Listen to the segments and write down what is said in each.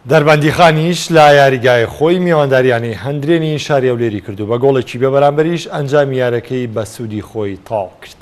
دەربەندیخانیش لە یاریگای خۆی میوانداری یانەی هەندرێنی شاری هەولێری کرد و بە گۆڵێکی بێبەرامبەریش ئەنجامی یاریەکەی بە سوودی خۆی تەواو کرد.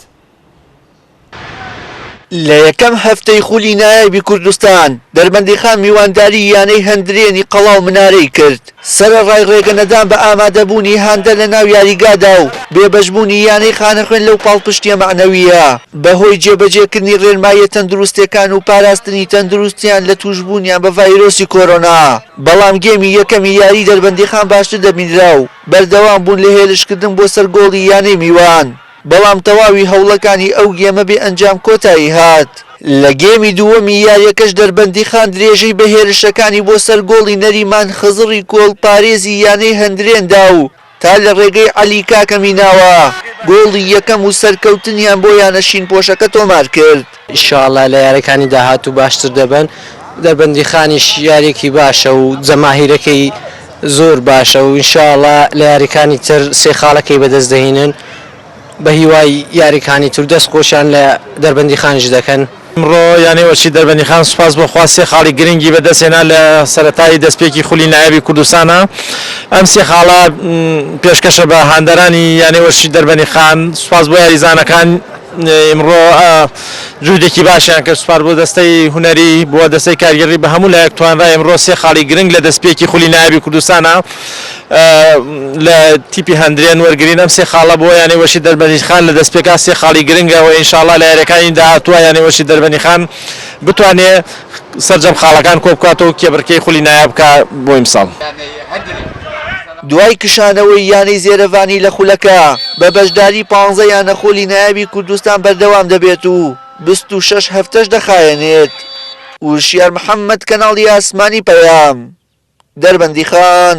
لە یەکەم هەفتەی خولی نایابی کوردستان، دەربەندیخان میوانداری یانەی هەندرێنی قەڵا و منارەی کرد، سەرەڕای ڕێگەنەدان بە ئامادەبوونی هاندەر لەناو یاریگادا و بێبەشبوونی یانەی خانەخوێن لەو پاڵپشتییە مەعنەوییە بەهۆی جێبەجێکردنی ڕێنماییە تەندروستییەکان و پاراستنی تەندروستیان لە تووشبوونیان بە ڤایرۆسی کۆرۆنا، بەڵام گێمی یەکەمی یاریی دەربەندیخان باشتر دەبینرا و بەردەوام بوون لە هێرشکردن بۆ سەر گۆڵی یانەی میوان. بەڵام تەواوی هەوڵەکانی ئەو گێمە بێ ئەنجام کۆتایی هات. لە گێمی دووەمی یارییەکەش دەربەندیخان درێژەی بە هێرشەکانی بۆ سەر گۆڵی نەریمان خزڕی گۆڵپارێزی یانەی هەندرێن دا و تا لە رێگەی عەلی کاکەمیناوە گۆڵی یەکەم و سەرکەوتنیان بۆ یانە شینپۆشەکە تۆمارکرد. ان شاء اللە لە یاریەکانی داهاتوو باشتر دەبن، دەربەندیخانیش یاریەکی باشە و جەماهیرەکەی زۆر باشە و ان شاء اللە لە یاریەکانی تر سێ خاڵەکەی بەدەست دەهینن بە هیوای یاریەکانی تر دەست خۆشیان لە دەربەندیخانیش دەکەن. ئەمڕۆ یانەی وەرزشی دەربەندیخان سوپاس بۆ خوا سێ خاڵی گرنگی بەدەستهێنا لە سەرەتای دەستپێکی خولی نایابی کوردستانە ئەم سێ خاڵە پێشکەشە بە هاندەرانی یانەی وەرزشی دەربەندیخان سوپاس بۆ یاریزانەکان ئیمڕۆ جوودێکی باشیان کرد سوپاس بۆ دەستەی هونەری بۆ دەستەی کارگێڕی بە هەموو لایەک توانرا ئیمڕۆ سێ خاڵی گرنگ لە دەستپێکی خولی نایابی کوردستانە لە تیپی هەندرێن وەرگین ئەم سێ خاڵە بۆ یانەی وەرزشی دەربەندیخان لە دەستپێکا سێ خاڵی گرنگە و ئینشاڵا لە یاریەکانی داهاتووە یانەی وەرزشی دەربەندیخان بتوانێ سەرجەم خاڵەکان کۆبکاتەوە و کێبڕکێی خولی نایاب بکا بۆ ئیمساڵ. دوای کشانەوەی یانەی زێرەڤانی لە خولەکە، بە بەشداری پانزە یانە خولی نایابی کوردستان بەردەوام دەبێت و 26 هەفتەش دەخایەنێت. وشیار محەمەد، کەناڵی ئاسمانی پەیام، دەربەندیخان.